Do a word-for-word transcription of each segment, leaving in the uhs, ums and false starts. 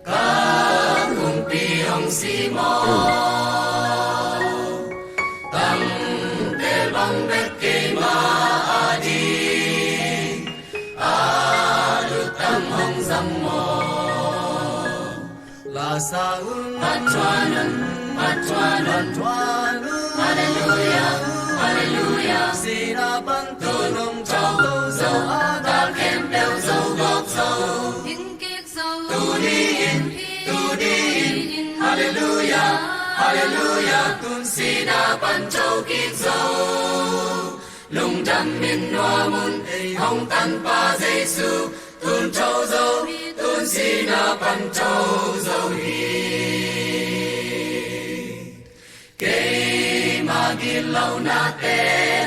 Ka kumpi hong si maw? Tangtel bang bek keimah ading a lutang hong zang maw? Lasa un, phattuan un, phattuan un, phattuan un. Halleluia, halleluia. Sihna pan tun hong thawto zo a, gal khempeuh zo gawp zo. Ding kik zo. Tuni in, tuni in, halleluia, halleluia. Tun sihna pan tho kik zo. Lungdam in nuam un, ei hong tanpa Jesu, tun tho zo, tun sihna pan tho zo hi. Keimah gitlohnate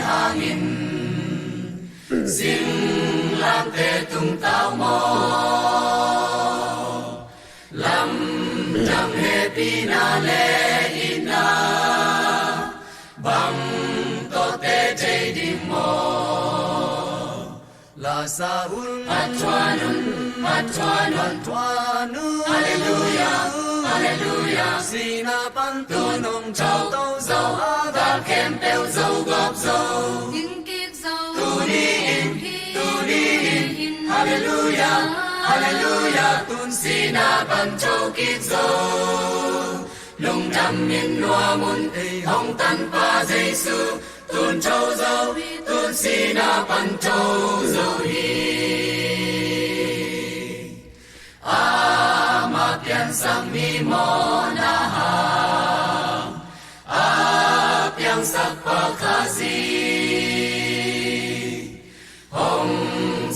hangin singlamteh tungtau maw? Lamdang hehpihna le itna bang tawh teh thei ding maw? Lasa un, phattuan un, phattuan un, phattuan un. Halleluia, halleluia. Sihna pan tun hong thawto zo a, gal khempeuh zo gawp zo. Ding kik zo. Tuni in, tuni in, halleluia, halleluia. Tun sihna pan tho kik zo. Lungdam in nuam un, ei hong tanpa Jesu, tun tho zo, tun sihna pan tho zo hi. Amah piangsak mi maw na hang, a piangsak pa Khazih hong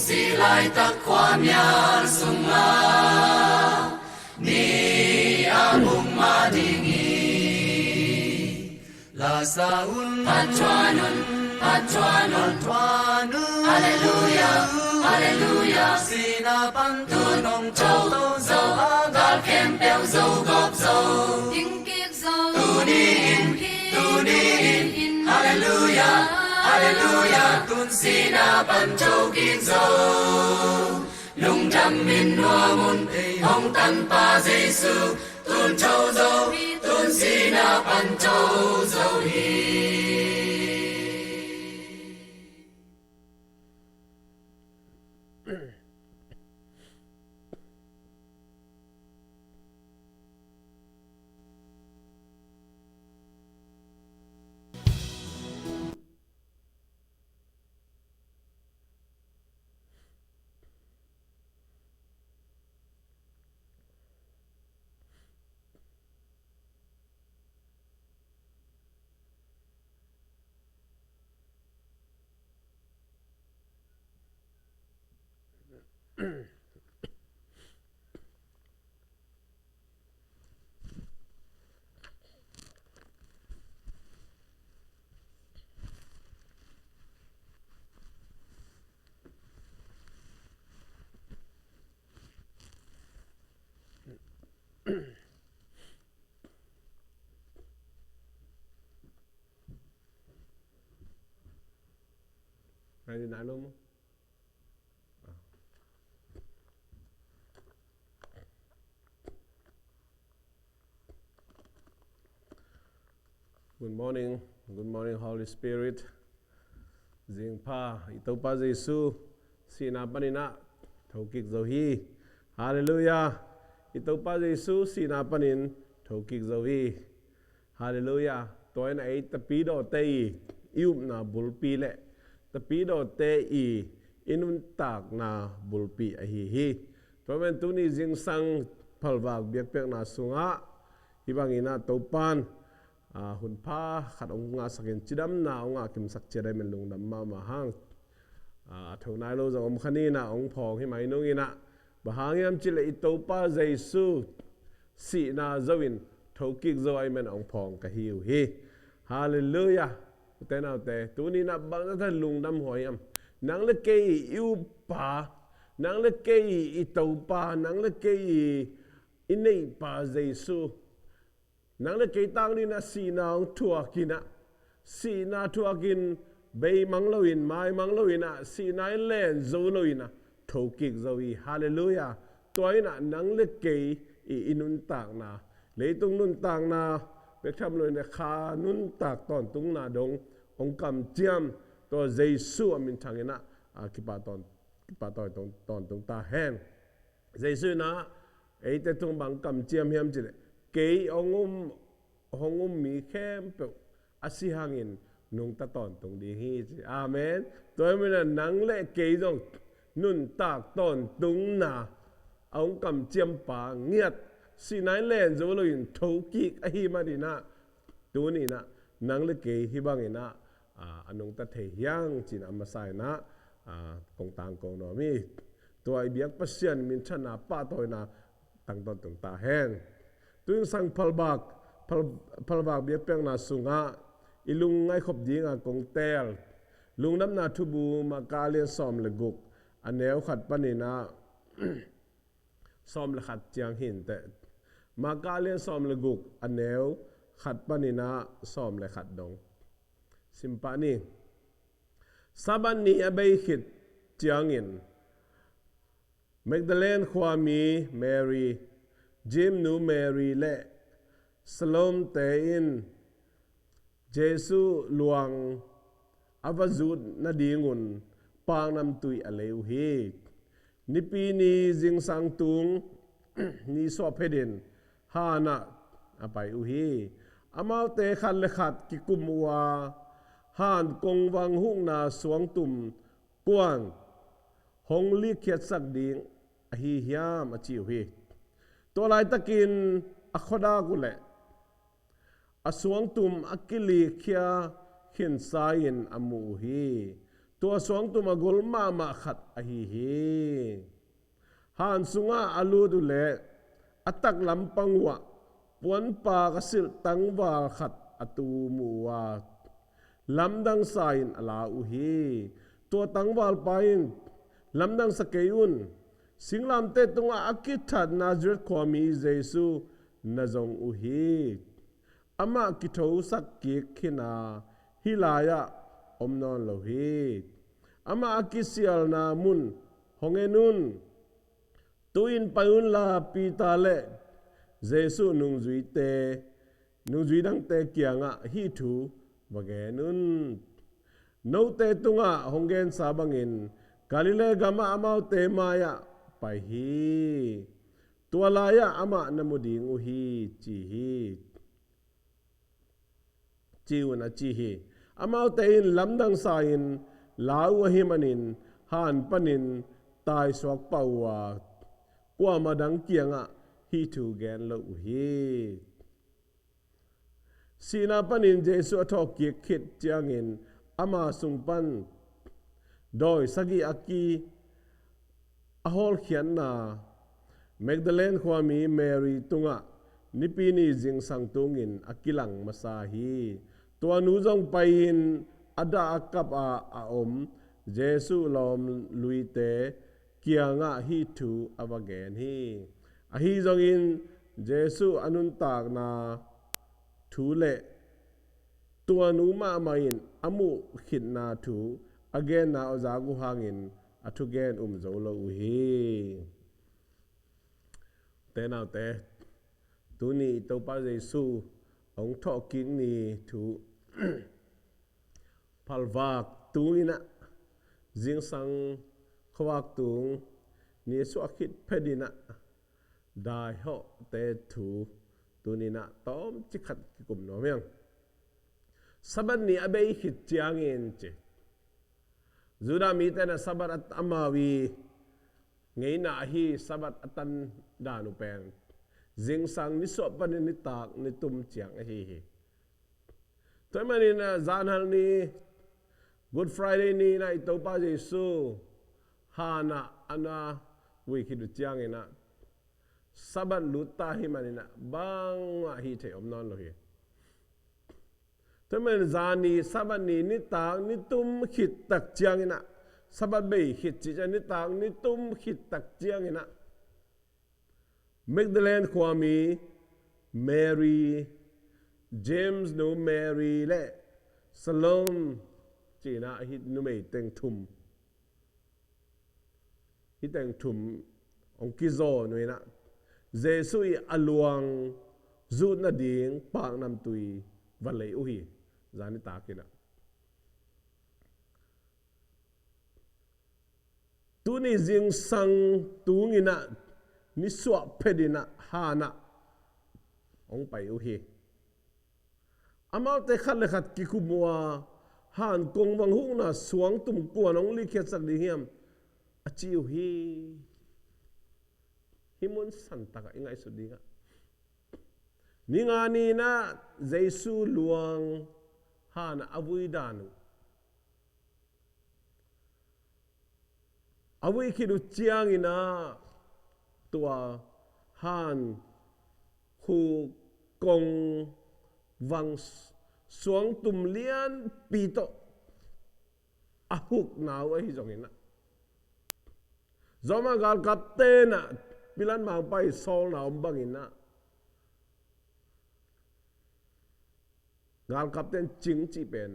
sih laitak khuamial sungah ni a bung mah ding hi. Lasa un, phattuan un, phattuan un, phattuan un. Halleluia, halleluia. Sihna pan tun hong thawto zo a, gal khempeuh zo gawp zo. Ding kik zo. Tuni in, tuni in, halleluia, halleluia. Tun sihna pan tho kik zo. Lungdam in nuam un, ei hong tanpa Jesu, tun tho zo, tun sihna pan tho zo hi. Ready, nai lo maw? Good morning. Good morning, Holy Spirit. Zingpha, i Topa Jesu sihna panin ah thokik zo hi. Halleluiah. I Topa Jesu sihna panin thokik zo hi. Halleluiah. Tua in a ei tapidawte i, i upna bulpi le tapidawte i, i nuntakna bulpi ahi hi. Tua man tuni zingsang phalvak biakpiakna sungah hih bangin ah Topan, a, hunpha khat hong ngahsakin cidamna hong ngahkimsak ciat ahih man lungdam mahmah hang. A, a tho nai lo zong om kha ni in ah hong phawng hi mai nung in ah, bang hang hiam cih leh i Topa Jesu sihna zo in thokik zo ahih man hong phawng ka hi uh hi. Halleluiah. Ute naute, tuni in ah bang zahtak lungdam huai hiam? Nang le kei i uppa, nang le kei i Topa, nang le kei i, i neihpa Jesu, nang le kei tang dingin ah sihna hong thuakin ah, sihna thuakin beimang loin, maimang loin ah, sihna in len zo loin ah thokik zo hi. Halleluiah. Tua in ah nang le kei i, i nuntakna, leitung nuntakna bek tham lo in ah kha nuntak tawntungna dong hong kamciam, tua Jesu a minthang in ah, a, kipah tawn, kipah tawi tawn, tawntung ta hen. Jesu in ah eite tung bang kamciam hiam cih leh, kei hong um, hong um mi khempeuh a si hangin nungta tawntung ding hi ci. Amen. Tua ahih manin ah nang le kei zong nuntak tawntungna a hong kamciampa ngiat, sihna in len zo loin thokik ahih manin ah, tuni in ah nang le kei hih bangin ah, a, a nungta thei hiang ci-in a masa in ah, a, kong tangko nuam hi. Tua i biak Pasian minthanna pahtawina tang tawntung ta hen. Tu zingsang phalvak, phal, phalvak biakpiakna sungah i lungngaih khop dinga kong teel Lungdamna Thubu Marka a lian sawm le guk, a neu khat panin ah sawm le khat ciang hi inteh. Marka a lian sawm le guk, a neu khat panin ah sawm le khat dong sim pah ni. Sabbath ni a bei khit ciangin Magdalene khuami Mary, James nu Mary le Salome-te in Jesu luang a va zut nadingun paknamtui a lei uh hi. Nipi ni zingsang tung ni suah phetin hanah a pai uh hi. Amaute khat le khat kikum uh a, han kongvang hukna suangtum kua'n hong likkhiatsak ding ahi hiam, a ci uh hi. Tua laitakin a khuadak uh leh a suangtum a kilikkhia khinsa-in a mu uh hi. Tua suangtum a gol mahmah khat ahi hi. Han sungah a lut uh leh a taklam pang uhah puanpak a silh tangval khat a tu mu uh a, lamdang sa-in a la uh hi. Tua tangvalpa in, "Lamdang sa kei un. Singlamteh tungah a kithat Nazareth khuami Jesu na zong uh hi. Amah kithosak kik khin a, hih lai-ah om nawn lo hi. Amah a kisialna mun hong en un." Tu-in pai unla Peter le Jesu nungzuite, nungzui dangte kiangah hih thu va gen un. Note tungah hong gensa bangin Galilee gamah amaute mai-ah pai hi. Tua lai-ah amah na mu ding uh hi, ci hi. Ci un, a ci hi. Amaute in lamdang sa-in la uh ahih manin han panin taisuak pah uh a, kuamah dang kiangah hih thu gen lo uh hi. Sihna panin Jesu a thawhkik khit ciangin ama sung pan dawi sagih a ki a hawlkhiatna Magdalene khuami Mary tungah Nipi ni zingsang tungin a kilang masa hi. Tua nu zong pai-in a dah a kap a, a om Jesu lawmluite kiangah hih thu a va gen hi. Ahi zongin Jesu a nuntakna thu le tua nu mahmah in a muh khitna thu a genna a zak uh hangin a thugen um zo lo uh hi. Te naute, tuni i Topa Jesu hong thawhkik ni thu, phalvak tung in ah, zingsang khuavak tung ni a suah khit phet in ah, daihawhte thu tuni in ah tawmcik khat kikum nuam hi ing. Sabbath ni a bei khit ciangin ci. Judah mite in ah Sabbath a, amau i ngeina ahi Sabbath a tan dan uh pen zingsang nisuah panin nitak nitum ciang ahi hi. Tua ahih manin ah zanhal ni, Good Friday ni in ah i Topa Jesu hanah a na vui khit uh ciangin ah Sabbath lut ta ahih manin ah bangmah hih theih om nawn lo hi. Tua ahih manin zan ni, Sabbath ni nitak nitum khit tak ciangin ah, Sabbath bei khit cih ciang nitak nitum khit tak ciangin ah, Magdalene khuami Mary, James nu Mary le Salome ci in ah hih numei teng thum, hih teng thum hong kizawn uh in ah, Jesu i a luang zut nading paknamtui va lei uh hi. Zan nitak in ah, tuni zingsang tung in ah, nisuah phet in ah, han ah hong pai uh hi. Amaute khat le khat kikum uh a, han kongvang hukna suangtum kuan hong likkhiatsak ding hiam, a ci uh hi. Hih mun santak ah i ngaihsut ding ah, ni nga ni in ah Jesu luang han ah a vui dan uh, a vui khit uh ciangin ah, tua han khuk kongvang suangtum lianpi tawh a hukna uh ahi zongin ah, Roma galkapte in ah Pilat mangpa i sawlna om bangin ah, galkapte in cing cih pen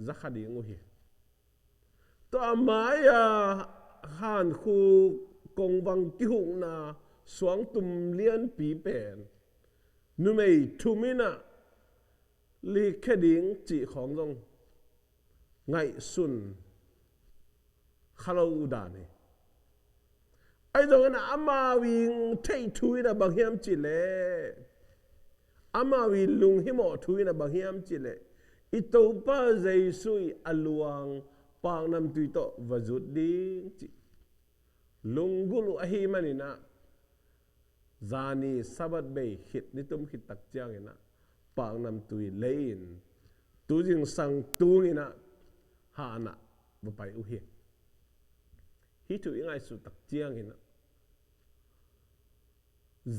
za kha ding uh hi. Tua a mai-a han khuk kongvang kihukna suangtum lianpi pen numei thum in ah likkhia ding cih khawng zong ngaihsun kha lo uh dan hi. Ahi zongin ah amau i theih thu in ah bang hiam cih leh, amau i lunghimawh thu in ah bang hiam cih leh, i Topa Jesu i a luang paknamtui tawh va zut ding cih lunggulh uh ahih manin ah, zani Sabbath bei khit, ni tum khit tak ciangin ah paknamtui lei-in, tu zingsang tung in ah han ah va pai uh hi. Hih thu i ngaihsut tak ciangin ah,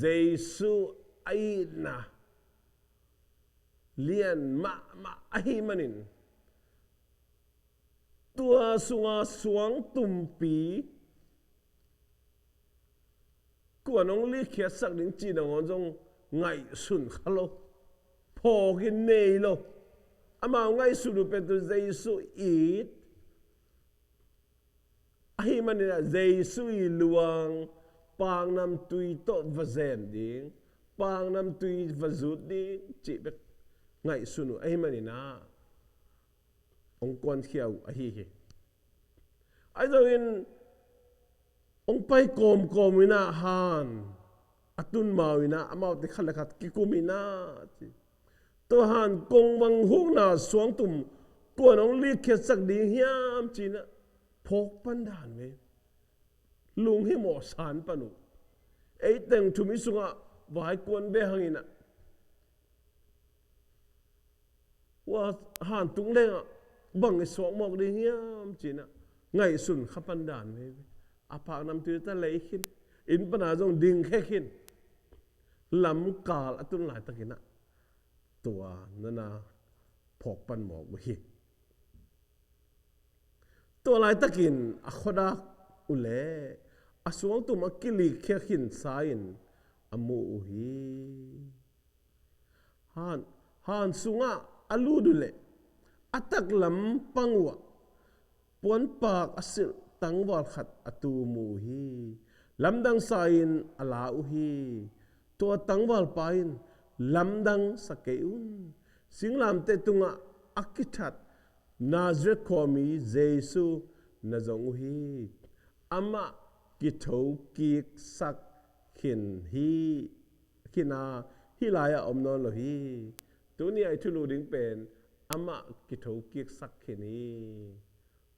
Jesu a itna lian mahmah ahih manin, tua sunga suangtumpi kuan hong likkhiatsak ding cih nangawn zong ngaihsun kha lo, phawk in nei lo. Amau ngaihsun uh pen tua Jesu it ahih manin ah, Jesu i luang paknamtui tawh va zen ding, paknamtui va zut ding cih bek ngaihsun uh ahih manin ah, hong kuankhia uh ahi hi. Ahi zongin hong pai kawmkawm in ah, han a tun mau in ah, amaute khat le khat kikum in ah, ci. Tua han kongvang hukna suangtum kuan hong likkhiatsak ding hiam ci-in ah phawk pan dan ve. Lunghimawh san pan uh. Ei teng thum i sungah vai kuan ve hangin ah, ua, han tung lengah bang i suak mawk ding hiam ci-in ah ngaihsun kha pan dan ve. A paknamtui ta lei khin, inn pana zong dingkhia khin, lamkal a tun laitakin ah, tua nana phawk pan mawk uh hi. Tua laitakin a khuadak uh leh a suangtum a kilikkhiat khinsa-in a mu uh hi. Han, han sungah a lut uh leh a taklam pang uhah puanpak a silh tangval khat a tum uh hi. Lamdang sa-in a la uh hi. Tua tangvalpa in, "Lamdang sa kei un. Singlamteh tungah a kithat Nazareth khuami Jesu na zong uh hi. Amah kithokiksak khin hi, khin a, hih lai-ah om nawn lo hi." Tuni-ah i thulu ding pen, "Amah kithokiksak khin hi."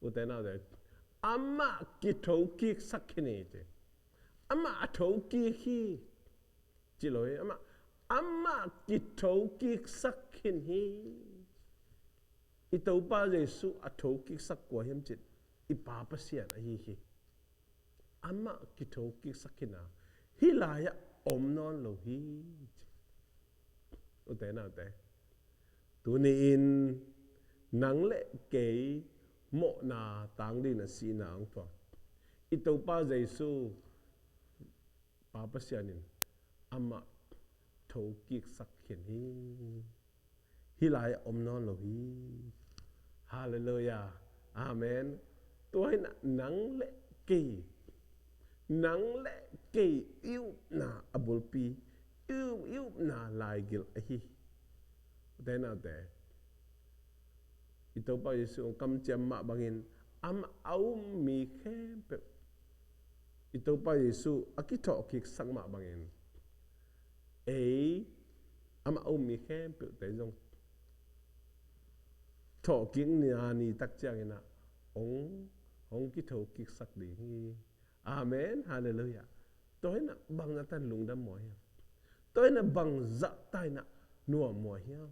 Ute naute, "Amah kithokiksak khin hi," ci. "Amah a thokik hi," ci lo hi. Amah, "Amah kithokiksak khin hi." I Topa Jesu a thokiksak kua hiam cih leh, i Pa Pasian ahi hi. "Amah kithokiksak khin a, hih lai-ah om nawn lo hi," ci. Ute naute, tuni-in nang le kei mawhna tang dingin a sihna hong thuak i Topa Jesu, Pa Pasian in amah thokiksak khin hi. Hih lai-ah om nawn lo hi. Halleluiah. Amen. Tua hi-in ah nang le kei nang le kei i upna a bulpi, i up, i upna laigil ahi hi. Ute naute, i Topa Jesu hong kamciam mah bangin amah a um mi khempeuh, i Topa Jesu a kithawhkiksak mah bangin ei amah a um mi khempeuhte zong thawhkikna ni tak ciangin ah hong, hong kithokiksak ding hi. Amen. Halleluiah. Tua hi nah bang zahta in lungdam mua hiam? Tua hi nah bang zahta in ah nuam mua hiam?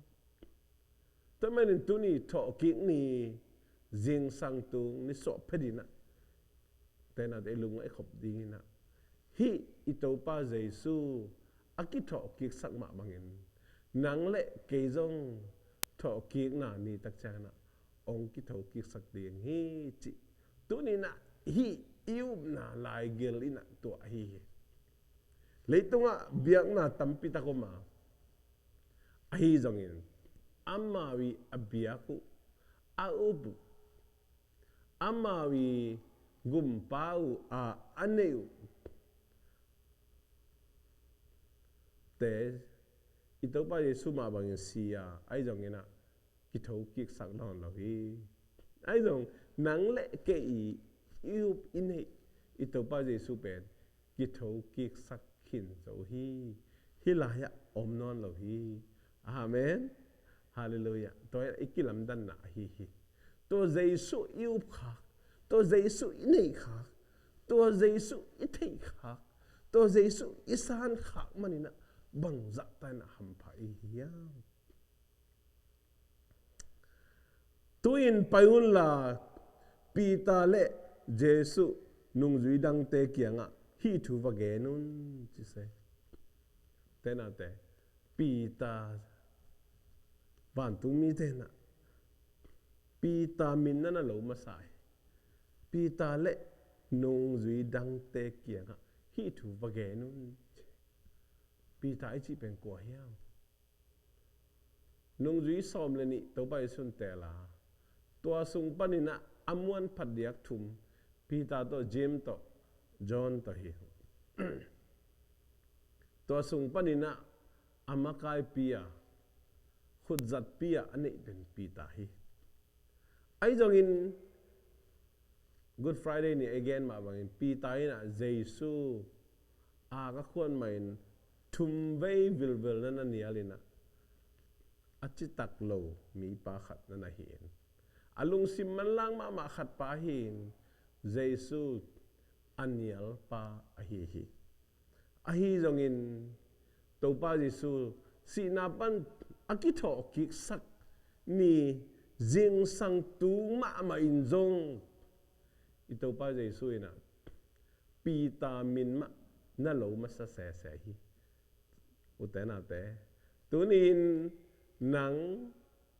Tua manin tuni thawhkik ni, zingsang tung ni suah phet in ah, ute naute, i lung ah i khop ding in ah, hih i Topa Jesu a kithawhkiksak mah bangin nang le kei zong thawhkikna ni tak ciangin ah hong kithokiksak ding hi cih tuni in ah hih i upna laigil in ah tua ahi hi. Leitungah biakna tampi tak om a, ahi zongin amau i a biak uh, a up uh, amau i gumpa uh a, a neih uh te i Topa Jesu mah bangin si a, ahi zongin ah kithokiksak nawn lo hi. Ahi zong nang le kei i, i up i neih i Topa Jesu pen kithokiksak khin zo hi. Hih lai-ah om nawn lo hi. Amen. Halleluiah. Tua hi i kilamdanna ahi hi. Tua Jesu i up khak, tua Jesu i neih khak, tua Jesu i theih khak, tua Jesu i san khak manin ah bang zahta in ah hampha i hi hiam? Tu-in pai unla, Peter le Jesu nungzui dangte kiangah hih thu va gen un, ci se. Ute naute, Peter, vantungmite in ah Peter min na na lo masa hi. Peter le nungzui dangte kiangah hih thu va gen un, ci. Peter i cih pen kua hiam? Nungzui sawm le nih Topa Jesu'n teel a, tua sung panin ah a muanpha diak thum, Peter tawh, James tawh, John tawh hi. Tua sung panin ah a makaipi a, khutzatpi a a neih pen Peter hi. Ahi zongin Good Friday ni a i gen mah bangin Peter in ah Jesu a ka khuan mah in thum vei vilvel na na nial in ah a citak lo mipa khat na na hi in, a lungsim manlang mahmah khat pa hi in, Jesu a nial pa ahi hi. Ahi zongin Topa Jesu sihna pan a kithawhkiksak ni zingsang tung mahmah in zong i Topa Jesu in ah Peter min mah na lo masa sese hi. Ute naute, tuni-in nang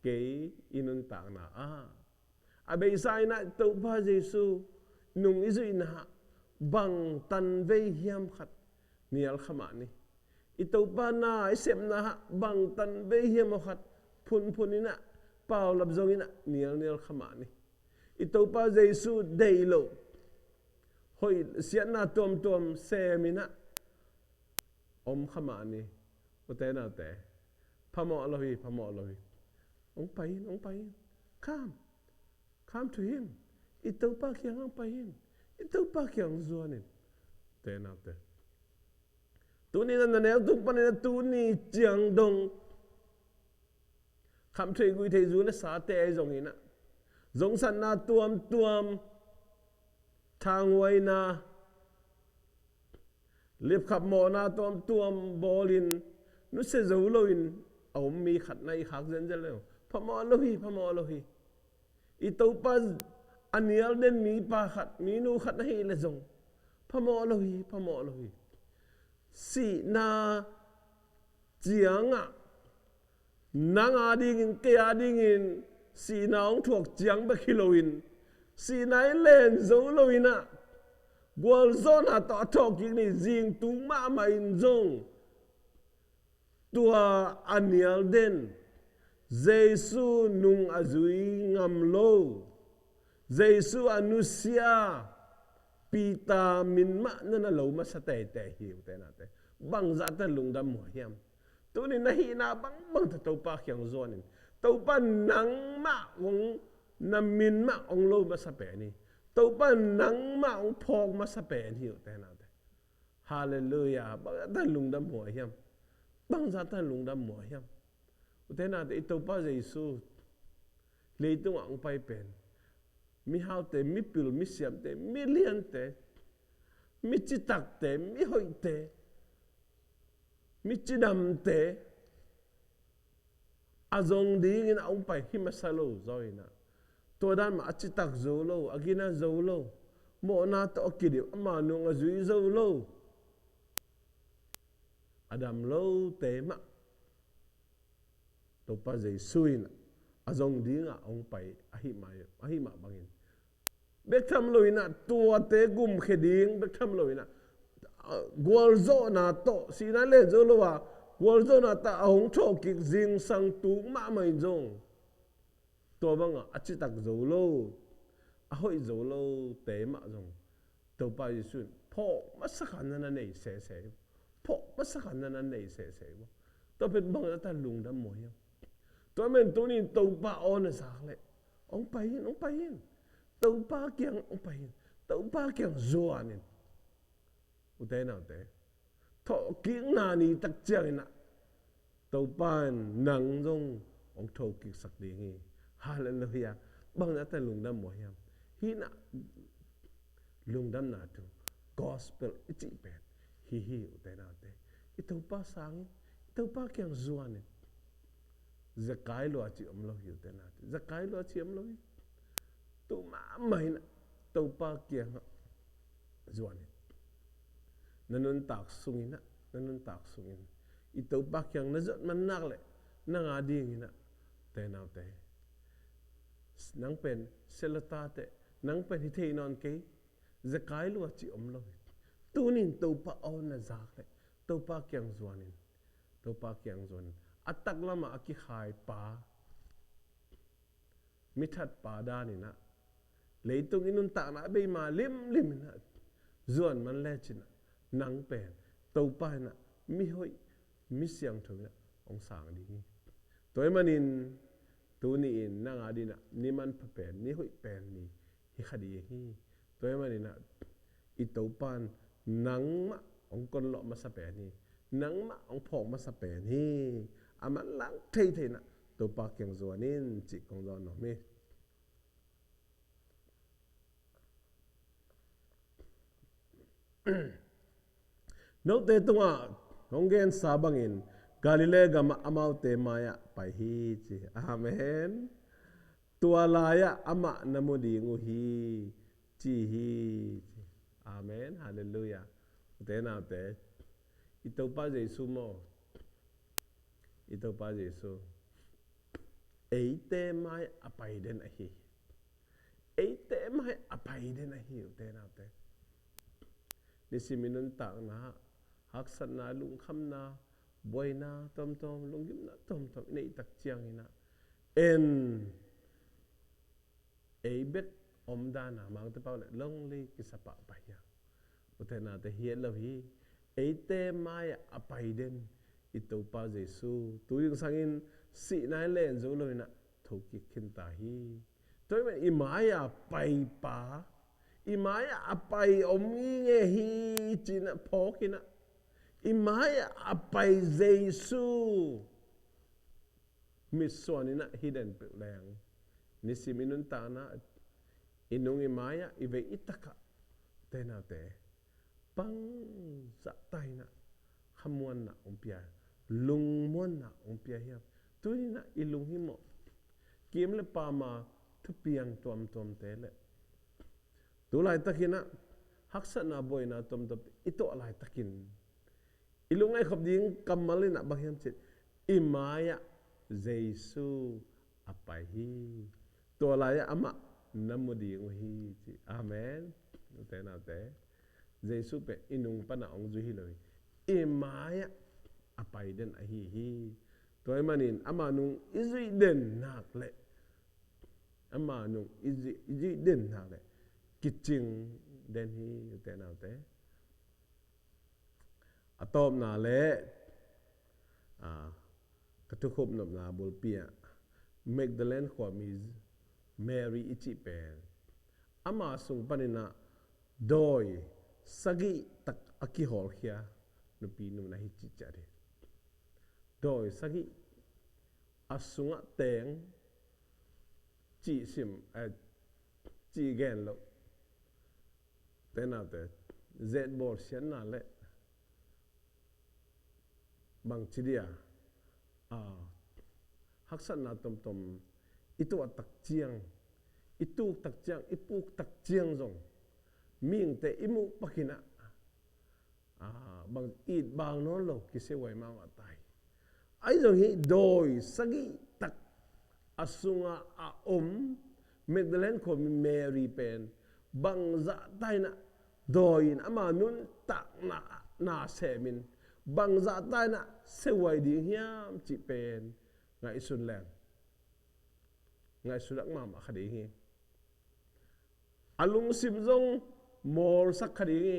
kei i nuntakna ah a beisa in ah Topa Jesu nung i zuihna ah bang tanvei hiam khat nial kha mah ni. I Topa na i sepna ah bang tanvei hiam aw khat phunphun in ah, paulap zong in ah nialnial kha mah ni. I Topa Jesu deih loh hoih siatna tuamtuam sem in ah om kha mah ni. Ute naute, phamawh lo hi, phamawh lo hi. Hong pai in, hong pai in. Come. Come to him. I Topa kiang hong pai in. I Topa kiang zuan in. Ute naute, tuni na na neu tung panin ah tuni ciang dong khamtheih guihtheih zu le sate ahi zongin ah, zongsatna tuamtuam, thanghuaina, lipkhap mawhna tuamtuam bawlin nusia zo loin a om mi khat na i khak zenzen le, phamawh lo hi, phamawh lo hi. I Topa a nial den mipa khat, minu khat na hih leh zong phamawh lo hi, phamawh lo hi. Sihna ciangah nang a dingin, kei a dingin sihna hong thuak ciang bek hi loin, sihna i len zo loin ah gualzawhna tawh a thawhkik ni zing tung mahmah in zong, tua a nial den, Jesu nung a zui ngam lo, Jesu a nusia Peter min mah na na lo masa teitei hi, ute naute. Bangzah ta lungdam mawh hiam? Tuni na hihna bangbang ta Topa kiang zuanin, Topa nangmah hong, na min mah hong lo masa pen hi. Topa nangmah hong phawk masa pen hi, ute naute. Halleluiah. Bangzah ta lungdam mawh hiam? Bangzah ta lungdam mawh hiam? Ute naute, i Topa Jesu leitungah hong pai pen mihaute, mipil, misiamte, miliante, micitakte, mihoihte, micidamte a zong dingin a hong pai hi masa lo zaw inah, tua dan mah a citak zo lo, a gina zo lo, mawhna tawh a kidim, ama nung a zui zo lo, a dam lote mah Topa Jesu in a zong dingah hong pai ahih mah, ahih mah bangin, bek tham lo inah tuate gumkhia ding, bek tham lo inah, ah, gualzawhna tawh, sihna len zo lo a, gualzawhna tawh a hong thawhkik zingsang tung mahmah in zong, tua bangah a citak zo lo, a hoih zo lote mah zong Topa Jesu in phawk masa kha na na nei sese. Phawk masa kha na na nei sese. Tua pen bangzah ta lungdam mawh hiam? Tua men tuni in Topa aw na zak leh, hong pai in, hong pai in. Topa kiang hong pai in. Topa kiang zuan in. Ute naute, thawhkikna ni tak ciang inah Topa in nang zong hong thokiksak ding hi. Halleluiah. Bangzah ta lungdam mawh hiam? Hih inah lungdamna thu, gospel i cih pen hi hi, ute naute. I Topa sang in, i Topa kiang zuan in. Zekai lua cih om lo hi, ute naute. Zekai lua cih om lo hi. Tu mahmah inah Topa kiangah zuan in. Na nuntak sung inah, na nuntak sung in i Topa kiang na zuat man nak leh, nang a ding inah, ute naute, nang pen sia lua ta teh, nang pen hi thei nawn kei, zekai lua cih om lo hi. Tuni in Topa aw na zak leh, Topa kiang zuan in. Topa kiang zuan in. A taklamah a kikhai pa, mithat pa dan inah, leitung i nuntakna a bei ma limlim inah zuan man lecin ah, nang pen Topa inah mihoih, misiangtho inah hong sang ding hi. Tua ahih manin tuni in nang a ding inah ni manpha pen, ni hoih pen ni hi kha ding hi. Tua ahih manin ah, i Topa in nangmah hong konlawh masa pen hi. Nangmah hong phawk masa pen hi. A manlang theithei inah Topa kiang zuan in, cih kong zawn nuam hi. Note tungah hong gensa bangin Galilee gamah amaute mai-ah pai hi, ci. Amen. Tua lai-ah amah na mu ding uh hi, ci hi, ci. Amen. Halleluiah. Ute naute, i Topa Jesu maw, i Topa Jesu eite mai a pai den ahi. Eite mai a pai den ahi, ute naute. Nisim i nuntakna, haksatna, lungkhamna, buaina tomtom, lunggimna tomtom i neih tak ciang inah, en, ei bek om dan a, Mangte pau leh lonely kisa pahpah hi a. Ute naute, hi het lo hi. Eite mai-ah a pai den i Topa Jesu tu zingsangin sihna in len zo lo inah thokik khin ta hi. Tua ahih manin i mai-ah a pai pa, i mai-ah a pai om nginge hi, ci-in ah phawk inah, i mai-ah a pai Jesu mitsuan inah hi den peuh leng, nisim i nuntakna, i nung i mai-ah, i vei i takah, ute naute, bangzah ta inah khamuanna hong pia, lungmuanna hong pia hiam? Tuni inah i lunghimawh, kim le pam a thupiang tuamtuamte leh tu laitakin ah haksatna, buaina tuamtuamte i tuah laitakin i lungngaih khop ding kammal inah bang hiam cih leh, i mai-ah Jesu a pai hi. Tua lai-ah amah na mu ding uh hi, ci. Amen. Ute naute, Jesu pen i nung panah hong zui hi lo hi. I mai-ah a pai den ahi hi. Tua ahih manin ama nung i zuih den nak leh, ama nung i zuih, i zuih den nak leh, kicing den hi, ute naute. A tawpna le, a, ka thukhupnopna bulpi ah Magdalene khuami Mary i cih pen ama sung panin ah dawi sagih tak a kihawlkhia nupi nu na hi cih ciat hi. Dawi sagih a sungah teng cih sim, eh, cih gen loh. Ute naute, zetbawl siatna le bangci dia, a, haksatna tomtom i tuah tak ciang, i tuk tak ciang, i puk tak ciang zong mihingte i muh pakin ah, a, bang it bang nawn lo kisiahuai mahmah ta hi. Ahi zong hih dawi sagih tak a sungah a om Magdalene khuami Mary pen bangzah ta in ah dawi in ama nuntakna na semin bangzah ta in ah siahuai ding hiam cih pen ngaihsun leng ngaihsutsak mahmah kha ding hi. A lungsim zong mawlsak kha ding hi.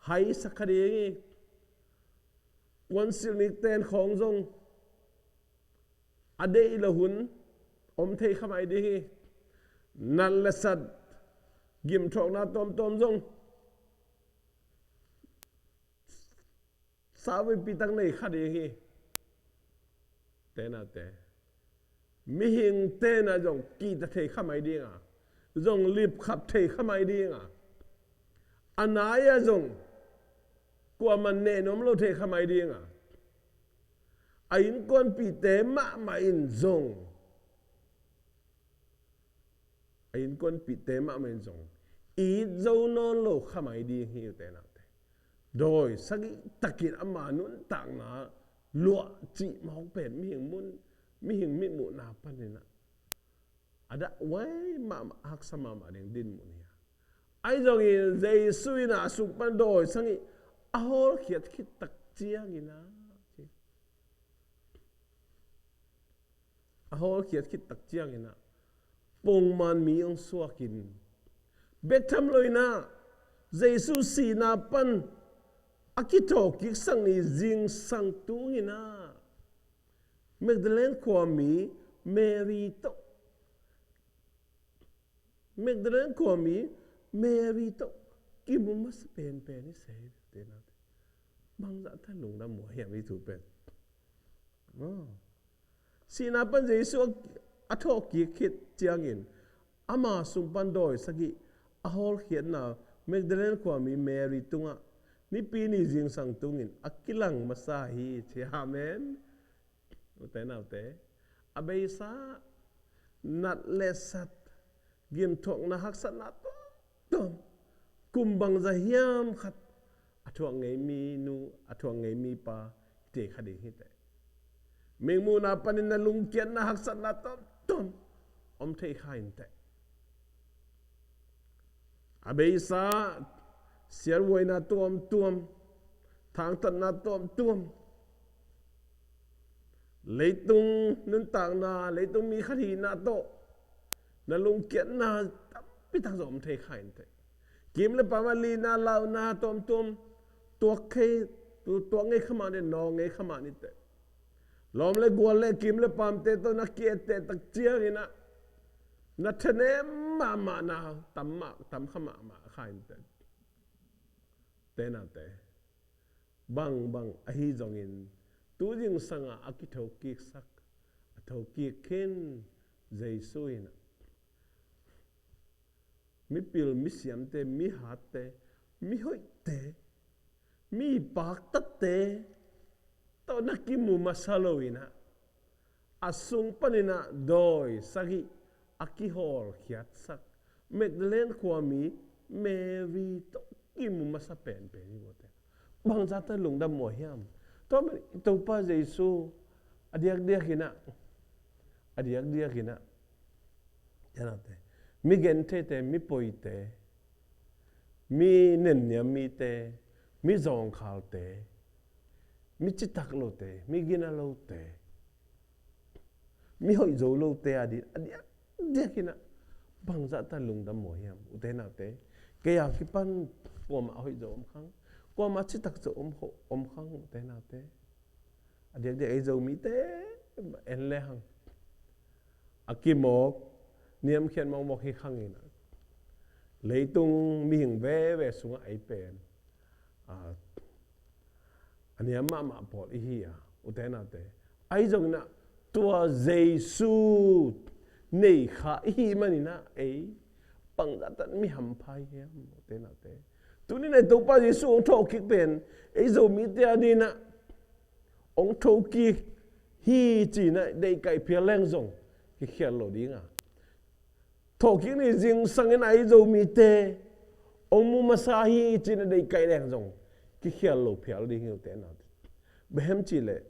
Haisak kha ding hi. Kuansilh nik ten khawng zong a deih lo hun om thei kha mai ding hi. Nat le sat gimthawkna tawmtawm zong sawtpi tak nei kha ding hi. Ute naute, mihingte na zong kihta thei kha mai ding a, zong lipkhap thei kha mai ding a, a nai-ah zong kuamah neh nuam lo thei kha mai ding a, a innkuanpihte mahmah in zong a innkuanpihte mahmah in zong it zo nawn lo kha mai ding hi, ute naute. Dawi sagih takin ama nuntakna luah cih mawk pen mihing mun, mihing mitmuhna panin ah a dah huai mahmah, haksa mahmah ding dinmun hi a. Ahi zongin Jesu in a sung pan dawi sagih a hawlkhiat khit tak ciangin ah a hawlkhiat khit tak ciangin ah pongman mi hong suakin bek tham lo in ah Jesu sihna pan a kithawhkiksak ni zingsang tungin ah Magdalene khuami Mary tawh Magdalene khuami Mary tawh kimu masa penpen hi se, ute naute. Bangzah ta lungdam maw hiam hih thu pen. Sihna pan Jesu a, a thawhkik khit ciangin ama sung pan dawi sagih a hawlkhiatna Magdalene khuami Mary tungah Nipi ni zingsang tungin a kilang masa hi, ci. Amen. Ute naute, a beisa nat le sat, gimthawkna haksatna tuamtuam, kum bangzah hiam khat a thuak ngei mi nu, a thuak ngei mi pa hi thei kha ding hi teh. Mihing muhna panin na lungkiatna haksatna tuamtuam om thei kha in teh. A beisa siathuaina tuamtuam, thangtatna tuamtuam, leitung nuntakna, leitung mi khat hihna tawh na lungkiatna tampi tak zong om thei kha in teh. Kim le paam a lihna launa tuamtuam tuak khe, tuak ngei kha mah ni, nawng ngei kha mah ni teh. Lawm le gual le kim le paamte tawh na ki-etteh tak ciangin ah na thanem mahmahna tam mah, tam kha mahmah kha in teh. Ute naute, bangbang ahi zongin tu zingsang a a kithokiksak, a thokik khin Jesu in ah mipil misiamte, mihatte, mihoihte, mi paktatte tawh na kimu masa lo in ah, a sung panin ah dawi sagih a kihawlkhiatsak Magdalene khuami Mary tawh kimu masa penpen hi, ute. Bangzah ta lungdam maw hiam? Tua man i Topa Jesu a diakdiak in ah, a diakdiak in ah, ute naute, mi gentheite, mi poite, mi nenniam mite, mi zawngkhalte, mi citak lote, mi gina lote, mi hoih zo lote a ding a diakdiak in ah bangzah ta lungdam maw hiam, ute naute? Kei a kipan kuamah hoih zo om khang, kuamah citak zo om, om khang, ute naute. A diakdiak ei Zomite en le hang, a kimawk, niamkhiat mawkmawk hi khang in ah, leitung mihing veve sungah ei pen a, a niam mahmah pawl i hi a, ute naute. Ahi zongin ah tua Jesu nei kha i hih manin ah ei bangzah tan mi hampha i hiam, ute naute? Tuni-in ah Topa Jesu hong thawhkik pen ei Zomite a dingin ah hong thokik hi ci-in ah deihkaih phial leng zong kikhial lo ding a, thawhkik ni zingsang in ah ei Zomite hong mu masa hi ci-in ah deihkaih leng zong kikhial lo phial ding hi, ute naute. Bang hiam cih leh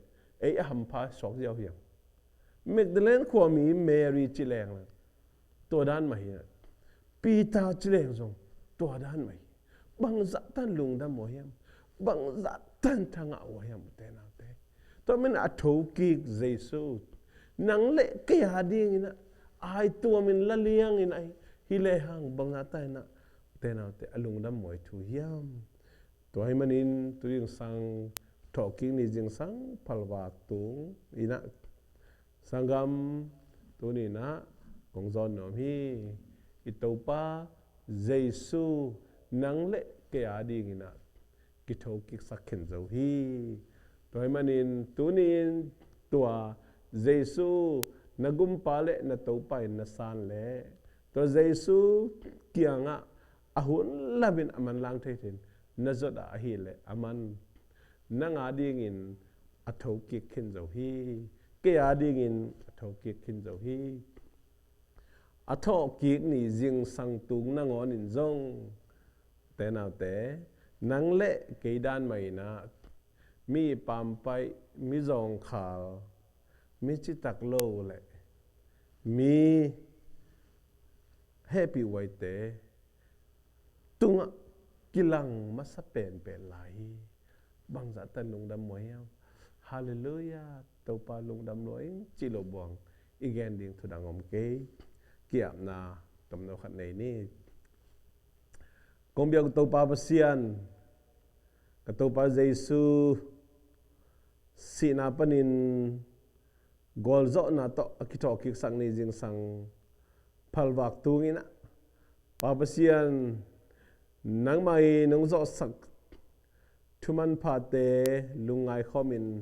ei a hampha suak ziau hiam? Magdalene khuami Mary ci leng tua dan mah hi. Peter ci leng zong tua dan mah hi. Bangzah tan lungdam uh hiam? Bangzah tan thangah uh hiam, ute naute? Tua manin a thokik Jesu, nang le kei a dingin ah a hai tuamin la liangin ah hi le hang, bangzah tan in ah, ute naute, a lungdam mawi thu hiam? Tua ahih manin tu zingsang thawhkik ni zingsang phalvak tung in ah, sanggam, tuni-in ah kong zawn nuam hi. I Topa Jesu nang le kei a dingin ah kithokiksak khin zo hi. Tua ahih manin tuni-in tua Jesu, na gumpa le na Topa in na san leh, tua Jesu kiangah a hun lamin a manlang thei theih na zot a ahih leh, aman nang a dingin a thokik khin zo hi. Kei a dingin a thokik khin zo hi. A thawhkik ni zingsang tung nangawnin zong, ute naute, nang le kei dan mah in ah mi pampaih, mi zawngkhal, mi citak lo le mi hehpih huaite tungah kilang masa penpen lai hi. Bangzah tan lungdam mawi hiam? Halleluiah, Topa lungdam lua ing cih loh buang i gen ding thu dang om kei. Ki-apna tomno khat nei ni. Kong biak uh Topa Pasian, ka Topa Jesu sihna panin gualzawhna tawh a kithawhkiksak ni zingsang phalvak tung in ah, Pa Pasian, nangmah in nong zawhsak thu manphate lungngai khawmin,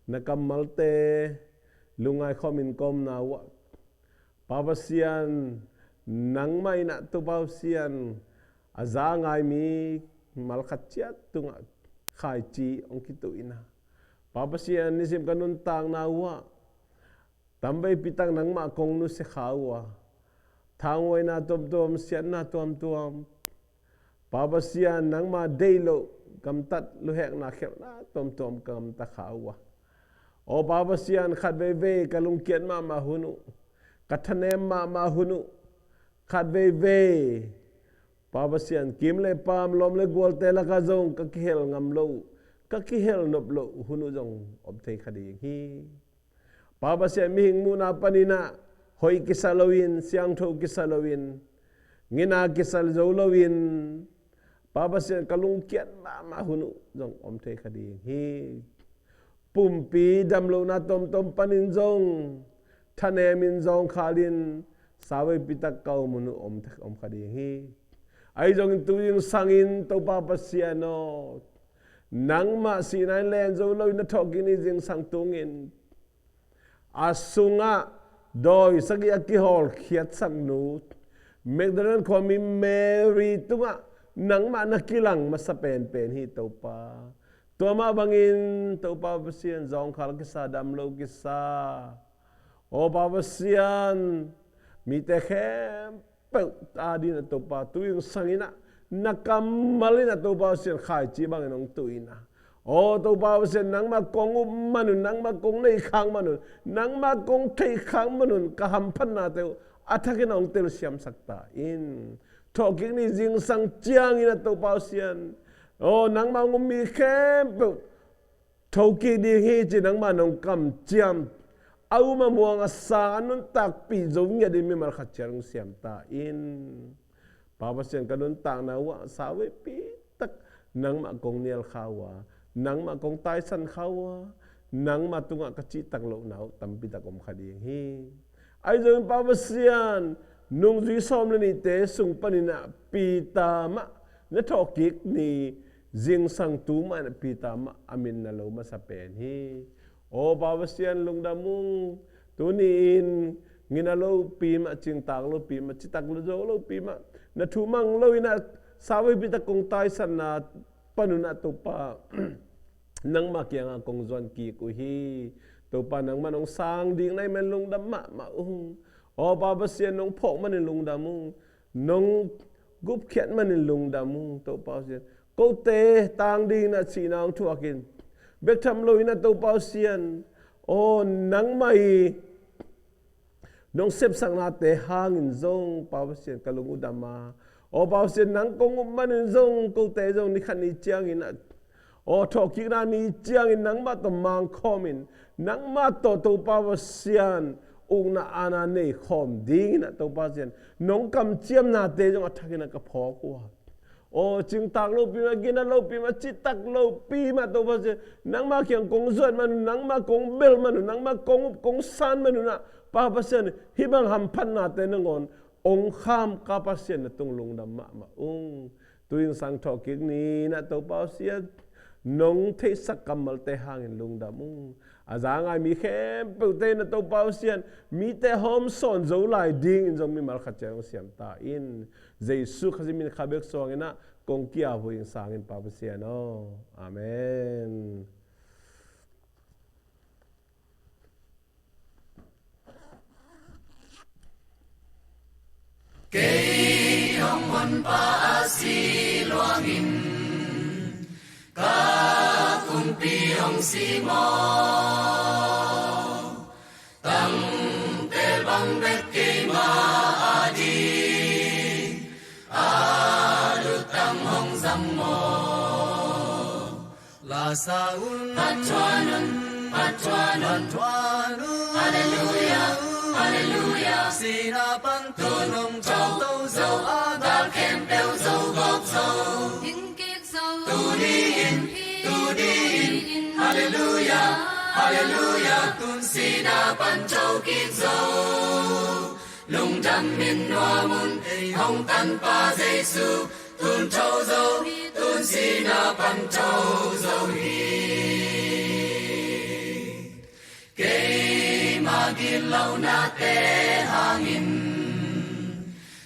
na kammalte lungngai khawmin ka omna uh ah, Pa Pasian, nangmah in ah Topa Pasian, a za ngai mimal khat ciat tungah khaici hong kituh in ah, Pa Pasian, nisim ka nuntakna uh ah tamveipi tak nangmah kong nusia kha uh a, thanghuaina tuamtuam, siatna tuamtuam, Pa Pasian, nangmah deih loh gamtat, luhekna khelhna tuamtuam ka gamta kha uh a, aw Pa Pasian, khat veivei ka lungkiat mahmah hun uh, ka thanem mahmah hun uh, khat veivei, Pa Pasian, kim le paam, lawm le gualte lakah zong ka kihel ngam loh, ka kihel nop loh hun uh zong om thei kha ding hi. Pa Pasian, mihing muhna panin ah hoih kisa loin, siangtho kisa loin, ngeina kisa zo loin, Pa Pasian, ka lungkiat mahmah hun uh zong om thei kha ding hi. Pumpi damlohna tomtom panin zong thanemin zawngkhalin, saveipi tak ka om hun uh om, om kha ding hi. Ahi zongin tu zingsangin Topa Pasian aw, nangmah sihna in len zo loin na thawhkik ni zingsang tungin a sungah dawi sagih a kihawlkhiatsak nu Magdalene khuami Mary tungah nangmah na kilang masa penpen hi Topa. Tua mah bangin Topa Pasian, zawngkhal kisa, damlo kisa, aw Pa Pasian, mite khempeuh a dingin ah Topa, tu zingsangin ah na kammal in ah Topa Pasian, khaici bangin hong tuh in ah, aw Topa Pasian, nangmah kong up man un, nangmah kong neih khak man un, nangmah kong theih khak man un, ka hamphatnate uh a thakin hong telsiamsak ta in. Thawhkik ni zingsang ciangin ah Topa Pasian, aw nangmah hong um mi khempeuh thokik ding hi ci nangmah nong kamciam, a um a muang a sang a nuntakpih zo ngiatin mimal khat ciat hong siam ta in. Pa Pasian, ka nuntakna uh ah savepi tak nangmah kong nial kha uh a, nangmah kong taisan kha uh a, nangmah tungah ka cihtak lohna uh tampi tak om kha ding hi. Ahi zongin Pa Pasian, nungzui sawm le nihte sung panin ah Peter mah na thawhkik ni, zingsang tu mah in ah Peter mah a min na lo masa pen hi. Aw Pa Pasian, lungdam ung. Tuni-in ngina lopi mah, cingtak lopi mah, citak lo zo lopi mah, na thu mang lo-in ah savepi tak kong taisanna panun ah Topa, nangmah kiangah kong zuan kik uh hi. Topa, nangmah nong sang ding na hih manin lungdam mahmah ung. Aw Pa Pasian, nong phawk manin lungdam ung. Nong gupkhiat manin lungdam ung, Topa Pasian. Kote tang dingin ah sihna hong thuakin, bek tham lo-in ah Topa Pasian, aw, nangmah i nong sepsaknate hangin zong Pa Pasian, ka lung uh dam a, aw Pa Pasian, nang kong up manin zong kote zong ni khat ni ciangin ah, aw, thawhkikna ni ciangin nangmah tawh mangkhawmin, nangmah tawh Topa Pasian, ukna aana nei khawm dingin ah Topa Pasian, nong kamciamnate zong a thakin ah ka phawk uh a. Aw, cingtak lopi mah, gina lopi mah, citak lopi mah Topa Pasian, nangmah kiang kong zuat man uh, nangmah kong bel man uh, nangmah kong up kong san man uh in ah Pa Pasian, hih bang hamphatnate nangawn hong kham ka Pasian, na tung lungdam mahmah ung. Tu zingsang thawhkik ni-in ah Topa Pasian, nong theihsak kammalte hangin lungdam ung. A za ngai mi khempeuhte in ah Topa Pasian, mite hawm sawn zo lai dingin zong mimal khat ciat hong siam ta in. Jesu Khazih min kha bek suangin ah kong ki-ap uh ing, sang in Pa Pasian aw. Amen. Kei hong honpa a si luangin ka kumpi hong si maw? Tangtel bang bek keimah ading a lutang hong zang maw? Lasa un, phattuan un, phattuan un, phattuan un. Halleluia, halleluia. Sihna pan tun hong thawh zo a, gal khempeuh zo gawp zo. Ding kik zo. Tuni in, tuni in, halleluia, halleluia. Tun sihna pan thawh kik zo. Lungdamin nuam un, ei hong tanpa Jesu, tun tho zo hi, tun sihna pan tho zo hi. Keima gitlohnate hangin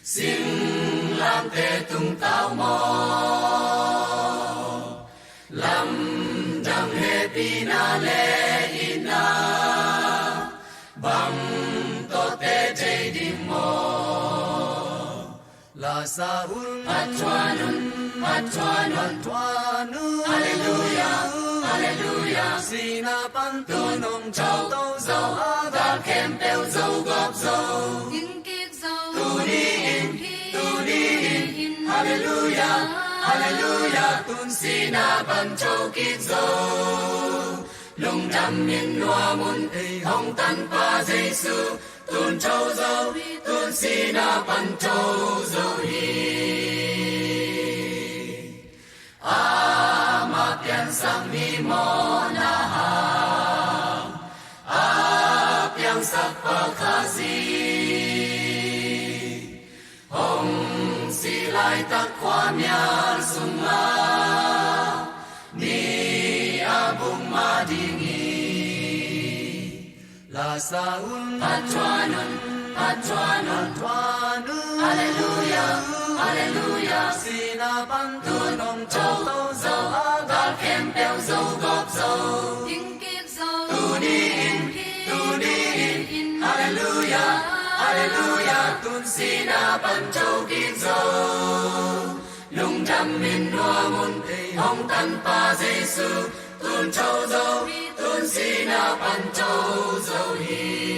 singlamteh tungtau maw? Lamdang hehpihna le itna bang tawh teh thei ding maw? Lasa un, phattuan un, phattuan un, phattuan un. Halleluia, halleluia. Sihna pan tun hong thawh zo a, gal khempeuh zo gawp zo. Ding kik zo. Tuni in, tuni in, halleluia, halleluia. Tun sihna pan thawh kik zo. Lungdamin nuam un, ei hong tanpa Jesu, tun tho zo hi, tun sihna pan tho zo hi. Ama piangsak mi mawhna hang a piangsak pa Khazih hong sih laitak khuamial sungah mi a buk mah ding hi. Lasa un, phattuan un, phattuan un, phattuan un. Halleluia, halleluia. Sihna pan tun hong thawh zo a, gal khempeuh zo gawp zo. Ding kik zo. Tuni in, tuni in, halleluia, halleluia. Tun sihna pan thawh kik zo. Lungdamin nuam un, ei hong tanpa Jesu, tun tho zo hi, tun sihna pan tho zo hi.